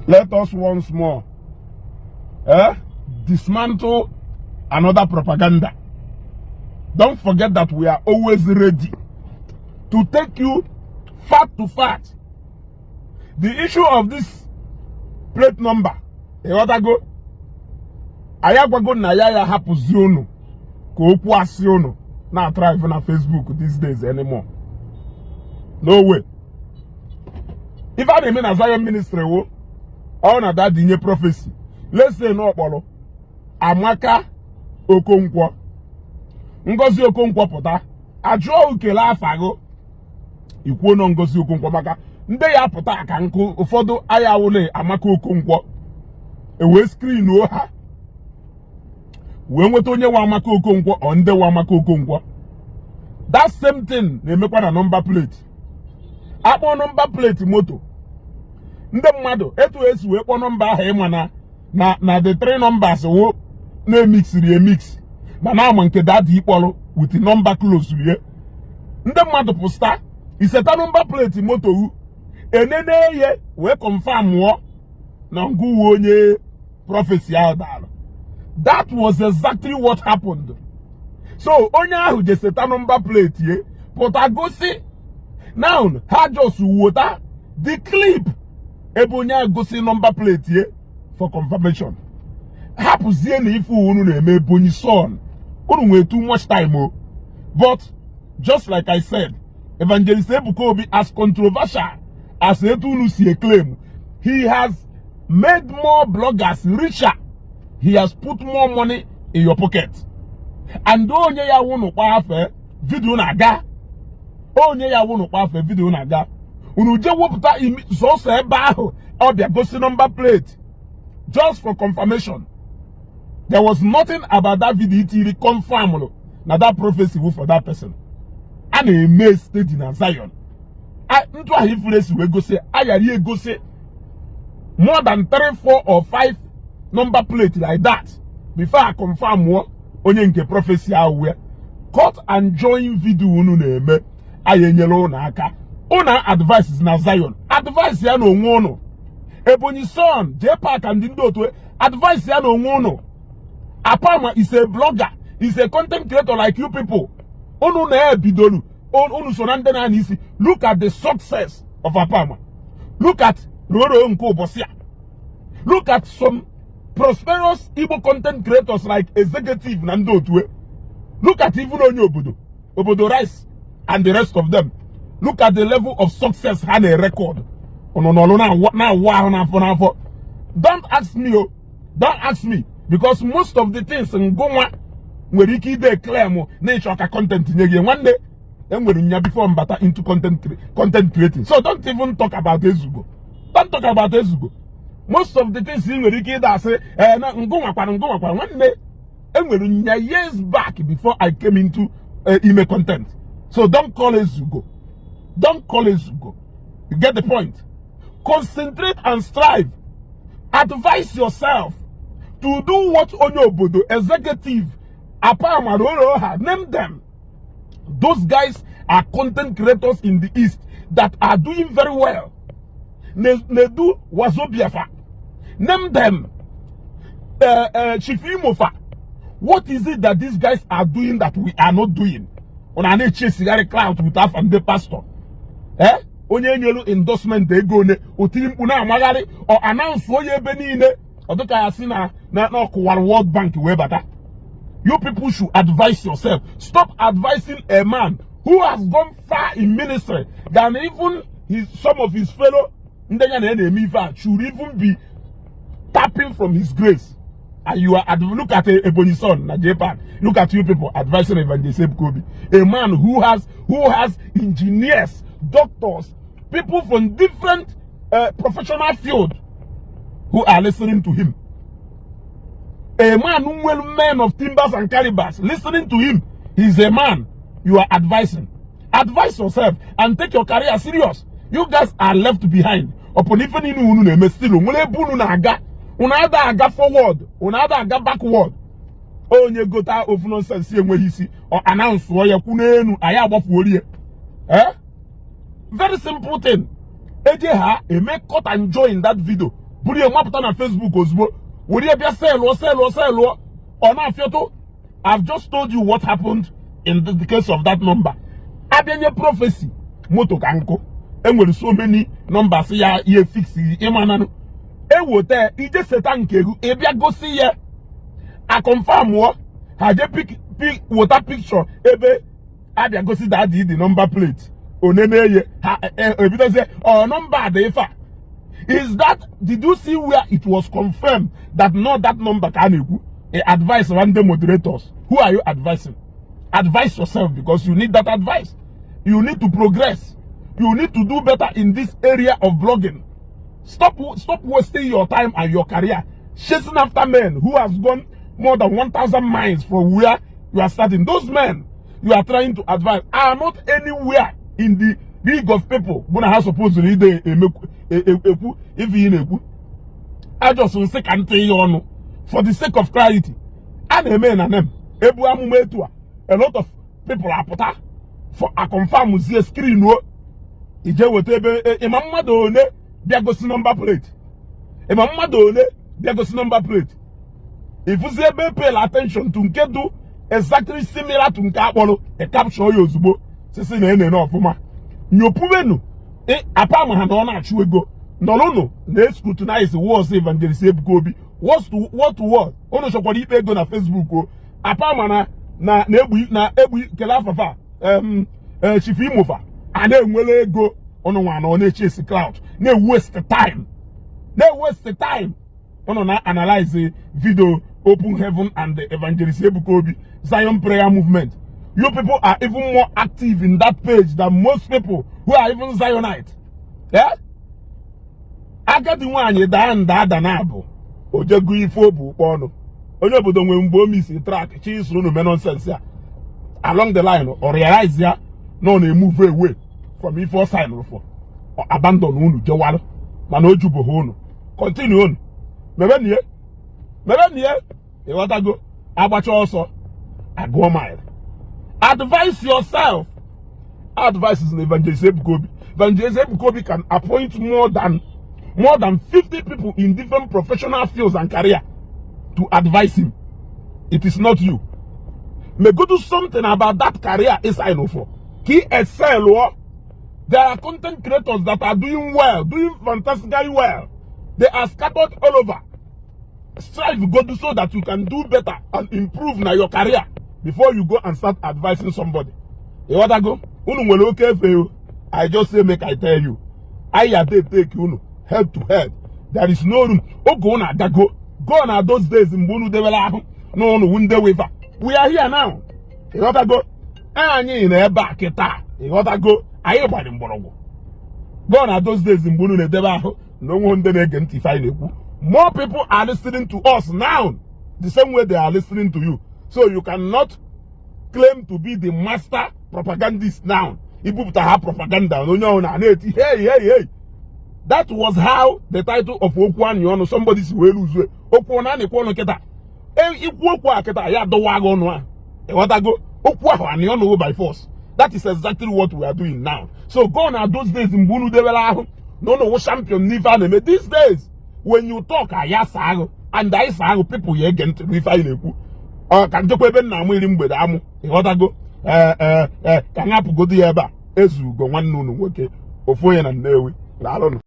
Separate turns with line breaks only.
Let us once more dismantle another propaganda. Don't forget that we are always ready to take you fact to fact. The issue of this plate number, ịghọtago? Anyị agwago na ya ya hapụzi unu ka okwu asị unu na-athrive na Facebook these days anymore. No way. Ife a na-eme na Zion Ministry wo ọ na daddy nye prophecy. Let's say na ọkpọrọ Amaka Okonkwo, Ngozi Okonkwo pụta, ajụọ ukele afa gụ, ikwuo nọ Ngozi Okonkwo, maka ndị ya pụta ka nkụ ụfọdụ ayawụle Amaka Okonkwo, ewee screenuo ha wee nweta onye nwe Amaka Okonkwo ọ ndị nwe Amaka Okonkwo. That same thing na-emekwa na number plate. Akpọ number plate moto ndị mmadụ, etu esi wee kpọọ nọmba ahụ, ịma na the three numbers wo na-emixiri emix, mana ama nke daddy ịkpọrọ with nọmba close rie ndị mmadụ pụsta iseta number plate moto wu enene ye wee confirm mụọ na ngụwe onye prophecy ahụ dara. That was exactly what happened. So onye ahụ jeseta number plate ye pụta gosi. Now ha just wota the clip ebe onye ahụ gosi number plate ye for confirmation. Hapụzie na ife unu na-eme. Ebonyi Son, unu nwere too much time o. But just like I said, Evangelist Ebuka Obi, as controversial as etu unu si claim, he has made more bloggers richer. He has put more money in your pocket. And onye ya wụ nụkpa afe video na-aga, onye ya wụ nụkpa afe video na-aga, unu jee wepụta sọsọ ebe ahụ ọ bịa gosi number plate just for confirmation. There was nothing about that video itiri confirm na that prophecy wu for that person. A na-eme steady na Zion. Ntụ ahụ ifuru esi wee gosi ayara egosi more than three, four or five number plate like that before I confirm mụọ onye nke prophecy ahụ. Wee cut and join video unu na-eme, anyị enyere unu aka. Unu advices na Zion, advice ya na onwe unu. Ebonyi Son, Jpac and ndị otu, advice ya na onwe unu. Apama is a blogger, is a content creator like you people. Unu na-ebidolu, unu so na ndị na-anya isi. Look at the success of Apama. Look at Roro nke ụbọchị a. Look at some prosperous Igbo content creators like Executive na ndị otu. Look at even onye obodo obodo Rice and the rest of them. Look at the level of success ha na-record. Unu nọrọ na-awụ ahụ n'afọ n'afọ. Don't ask me o, don't ask me, because most of the things ngụnwa nwere ike ide claim na ịchọ ka content nye gị, nwanne, enwere nya before mbata into content creating. So don't even talk about Ezugo, don't talk about Ezugo. Most of the things ị nwere ike ịda asị ee na ngụnwakwara ngụnwakwara, nwanne, enwere nya years back before I came into ime content. So don't call Ezugo, don't call Ezugo. You get the point? Concentrate and strive. Advise yourself to do what onye obodo, Executive, Apama, Roro, name them. Those guys are content creators in the East that are doing very well. Nedu Wazobiafa, name them, Chief Imofa. What is it that these guys are doing that we are not doing? Una na-echesigharị clout with afa ndị pastor. Eh, onye nyelu endorsement ego one o tiri mkpu na-amagharị, ọ announce onye ebe niile, ọ dịka ya si na ọ kụwara World Bank wee bata. You people should advise yourself. Stop advising a man who has gone far in ministry than even his some of his fellow ndị ya na ya na-eme ife a should even be tapping from his grace. And you are look at Ebonyi Son na Japan. Look at you people advising Evangelist Ebuka Obi, a man who has engineers, doctors, people from different professional field who are listening to him. A man who well men of timbers and calibers listening to him. He's a man you are advising. Advise yourself and take your career serious. You guys are left behind. Upon ife niile unu na-eme, still nwere ebe unu na-aga. Unu ada aga forward, unu ada aga backward. Onye gota ofu nonsense enweghị isi, ọ announce ya kwu n'elu, anyị agbafuorie. Eh, very simple thing. Eje ha eme cut and join that video. Buru ya mapụta na Facebook ozugbo, were ya bịa sellụọ, sellụọ, sellụọ, ọ na-afịọtụ. I've just told you what happened in the case of that number. Abịanye prophecy moto ka nkụ, enwere so many numbers ya ihe fix ịmananụ ewota ije seta nke gị, ịbịa gosi ya, a confirm ha, je pick wota picture ebe abịa gosi daddy the number plate onene ye ha ebidozie ọ number dị ife a. Is that, did you see where it was confirmed that not that number ka a na-ekwu? Advice random moderators, who are you advising? Advise yourself, because you need that advice. You need to progress. You need to do better in this area of blogging. Stop wasting your time and your career chasing after men who has gone more than 1,000 miles from where you are starting. Those men you are trying to advise are not anywhere in the league of people bụ na ha suppose na ide ekwu ife ị na-ekwu. Ajọs nsị ka ntị ya ọnụ for the sake of clarity. A na-eme na nem ebu amụma etu a, a lot of people apụta for a confirm zie screen o ije weta ebe ịma mmadụ one bịa gosi number plate, ịma mmadụ one bịa gosi number plate, ifuzi ebe pay attention to nke du exactly similar to nke akpọrọ e capture ya ozugbo, sisi na enene ọfụma nyopubenu apa ma ha na ọ na-achụ ego nọrụnụ na scrutinize words Evangelist Ebuka Obi words to word to word. Unu chọkwara ikpe ego na Facebook o apa ma na na na-egbu na-egbu kele afafa Chief Imofa a na-enwere ego unu nwa na ọ na-echase clout, na-waste time, na-waste time. Unu na-analyze video Open Heaven and the Evangelist Ebuka Obi Zion Prayer Movement. You people are even more active in that page than most people who are even Zionite. Yeah? Agadi nwaanyị daa nda ada na abụ ojego ife obu ụkpọ ọnụ onye obodo nwere mgbe o misi track chi isoro unu mee nonsense ya along the line, ọ realize ya na ọ na-emove away from ife ọ sign for, ọ abandon unu jewalụ, mana o juboghị unu. Continue unu mebenie, mebenie. Ịghọtago? Agbacha ọsọ agụọ mile. Advise yourself. Advice is an Evangelist Ebuka Obi. Evangelist Ebuka Obi can appoint more than 50 people in different professional fields and career to advise him. It is not you. May go do something about that career inside for. Key excel or there are content creators that are doing well, doing fantastically well. They are scattered all over. Strive go do so that you can do better and improve na your career before you go and start advising somebody. Ịghọtago? Unu nwere oke efe o. I just say make I tell you. I dey take unu head to head. There is no room. Oge unu agago. Go na those days mgbe unu debere ahụ na unu wu ndị weaver. We are here now. Ịghọtago? Anyị nọ ebe a kịta. Ịghọtago? Anyị gbara mgbọrọgwụ. Go na those days mgbe unu na-edebe ahụ na onwe ndị na-ege ntị ife anyị na-ekwu. More people are listening to us now the same way they are listening to you. So you cannot claim to be the master propagandist now. Ibupụta ha propaganda na onye ọbụla na-eti hey, hey, hey. That was how the title of okwu anyị ọnụ somebody si wee luzue okwu ọ na-anịkwa ọnụ kịta. Ikwu okwu a kịta ya adọwa gị ọnụ a. Ịghọtago? Okwu ahụ anị ọnụ by force. That is exactly what we are doing now. So go na those days mgbe unu debere ahụ na unu wụ champion n'ife a na-eme. These days when you talk, aya saa ahụ and anyị saa ahụ, people ya ege ntị n'ife anyị na-ekwu. Ọ ka njekwa ebe nna amụ iri mgbede amụ. Ịghọtago? Ee ee ee, ka anyị hapụgodo ya ebe a. Ezugo nwanne unu nwoke, ofu onye na Nnewi. Daalụnụ.